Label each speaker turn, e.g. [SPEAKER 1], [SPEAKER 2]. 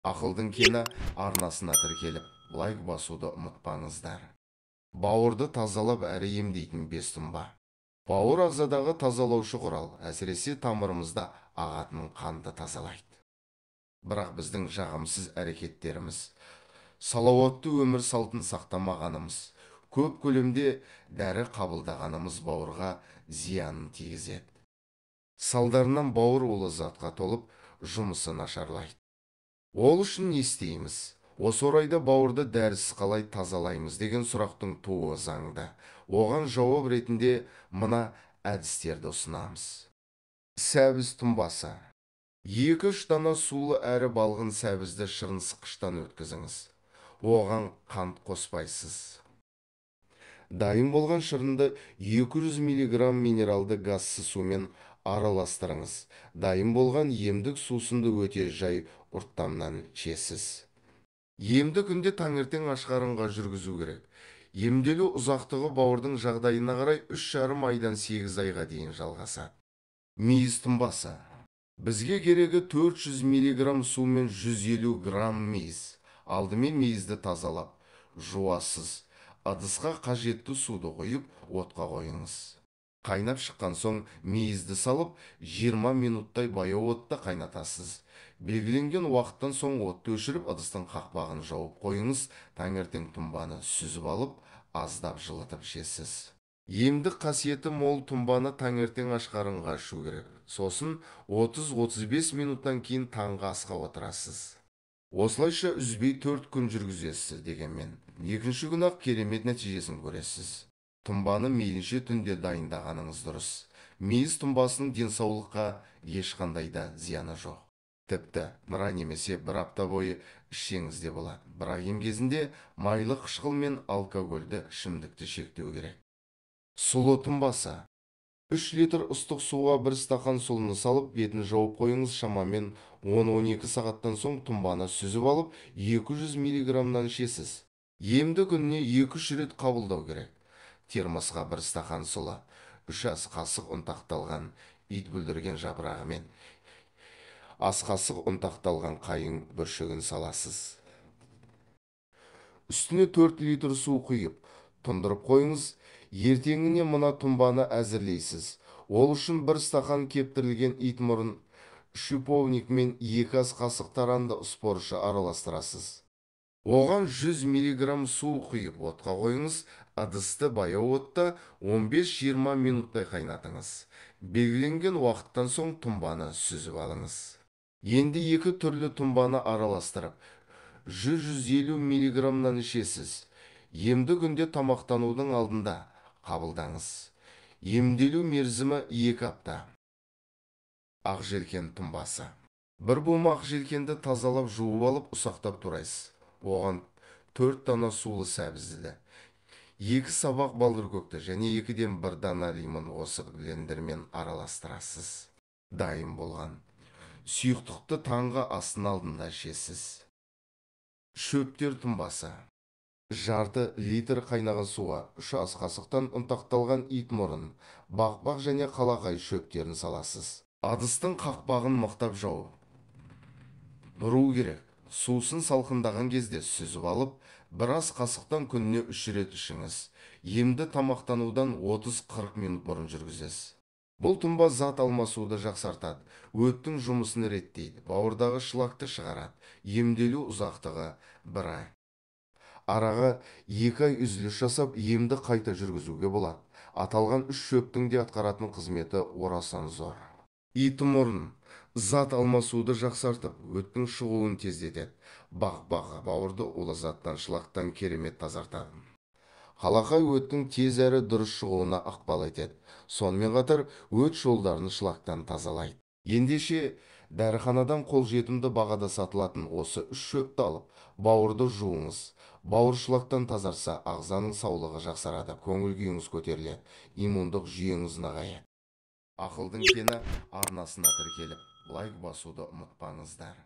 [SPEAKER 1] Ақылдың кені арнасына тіркеліп, лайк басуды ұмытпаңыздар. Бауырды тазалап әрі емдейтін 5 тұнба. Бауыр ағзадағы тазалаушы құрал, әсіресе тамырымызда ағатын қанды тазалайды. Бірақ біздің жағымсыз әрекеттеріміз, салауатты өмір салтын сақтамағанымыз, көп көлемде дәрі қабылдағанымыз бауырға зиянын тигізеді. Салдарынан бауыр улы затқа толып, жұмысы нашарлайды. Ол үшін не істейміз? Осы орайда бауырды дәрісіз қалай тазалаймыз деген сұрақтың тууы заңды. Оған жауап ретінде мына әдістерді ұсынамыз. Сәбіз тұнбасы. 2-3 дана сулы әрі балғын сәбізді шырынсыққыштан өткізіңіз. Оған қант қоспайсыз. Дайын болған шырынды 200 миллиграмм минералды газсыз сумен араластырыңыз. Дайын болған емдік сусынды өте жай ұрттамнан ішесіз. Емді күнде таңертең аш қарынға жүргізу керек. Емделу ұзақтығы бауырдың жағдайына қарай 3,5 айдан 8 айға дейін жалғасады. Мейіз тұнбасы. Бізге керегі 400 миллиграмм су мен 150 грамм мейіз. Алдымен мейізді тазалап, жуасыз. Ыдысқа қажетті суды құйып, отқа қойыңыз. Қайнап шыққан соң мейізді салып, 20 минуттай баяу отта қайнатасыз. Белгіленген уақыттан соң отты өшіріп, ыдыстың қақпағын жауып қойыңыз. Таңертең тұнбаны сүзіп алып, аздап жылытып ішесіз. Емдік қасиеті мол тұнбаны таңертең аш қарынға ішу керек. Сосын 30-35 минуттан кейін таңғы асқа отырасыз. Осылайша үзбей 4 күн жүргізесіз дегенмен, екінші күні-ақ керемет нәтижесін көресіз. Тұнбаны мейлінше түнде дайындағаныңыз дұрыс. Мейіз тұнбасының денсаулыққа ешқандай да зияны жоқ. Тіпті бір ай немесе бір апта бойы ішсеңіз де болады. Бірақ ем кезінде майлы қышқыл мен алкогольді ішімдікті шектеу керек. Сұлы тұнбасы. 3 литр ыстық суға 1 стақан сұлыны салып, бетін жауып қойыңыз. Шамамен 10-12 сағаттан соң тұнбаны сүзіп алып, 200 миллиграммнан ішесіз. Емді күніне 2-3 рет қабылдау керек. Термосқа 1 стақан сұлы, 3 ас қасық ұнтақталған ит бүлдірген жапырағымен ас қасық ұнтақталған қайың бүршігін саласыз. Үстіне 4 литр су құйып, тұндырып қойыңыз. Ертеңіне мына тұнбаны әзірлейсіз. Ол үшін 1 стақан кептірілген ит мұрын шиповник мен 2 ас қасық таранды споршы араластырасыз. Оған 100 миллиграмм су құйып отқа қойыңыз. Ыдысты баяу отта 15-20 минуттай қайнатыңыз. Белгіленген уақыттан соң тұнбаны сүзіп алыңыз. Енді 2 түрлі тұнбаны араластырып, 100-150 миллиграммнан ішесіз. Емді күнде тамақтанудың алдында қабылдаңыз. Емделу мерзімі 2 апта. Ақжелкен тұнбасы. 1 бума ақжелкенді тазалап жуып алып, ұсақтап турайсыз. Оған 4 дана сулы сәбізді, 2 сабақ балдыркөкті және 2-ден 1 дана лимон қосып блендермен араластырасыз. Дайын болған сұйықтықты таңғы астың алдында ішесіз. Шөптер тұнбасы. Жарты литр қайнаған суға 3 ас қасықтан ұнтақталған ит мұрын, бақбақ және қалақай шөптерін саласыз. Ыдыстың қақпағын мықтап жауып бұру керек. Сусын салқындаған кезде сүзіп алып, бір ас қасықтан күніне 3 рет ішіңіз. Емді тамақтанудан 30-40 минут бұрын жүргізесіз. Бұл тұнба зат алмасуды жақсартады, өттің жұмысын реттейді, бауырдағы шлакты шығарады. Емделу ұзақтығы 1 ай. Араға 2 ай үзіліс жасап, емді қайта жүргізуге болады. Аталған 3 шөптің де атқаратын қызметі орасан зор. Ит мұрын зат алмасуды жақсартып, өттің шығуын тездетеді. Бақ-бағы бауырды улы заттан, шлактан керемет тазартады. Қалақай өттің тез әрі дұрыс шығуына ықпал етеді. Сонымен қатар өт жолдарын шлактан тазалайды. Ендеше дәріханадан қолжетімді бағада сатылатын осы 3 шөпті алып, бауырды жуыңыз. Бауыр шлактан тазарса, ағзаның саулығы жақсарады, көңіл күйіңіз көтеріледі, иммундық жүйеңіз нығаяды. Ақылдың кені арнасына тіркеліп, лайк басуды ұмытпаңыздар.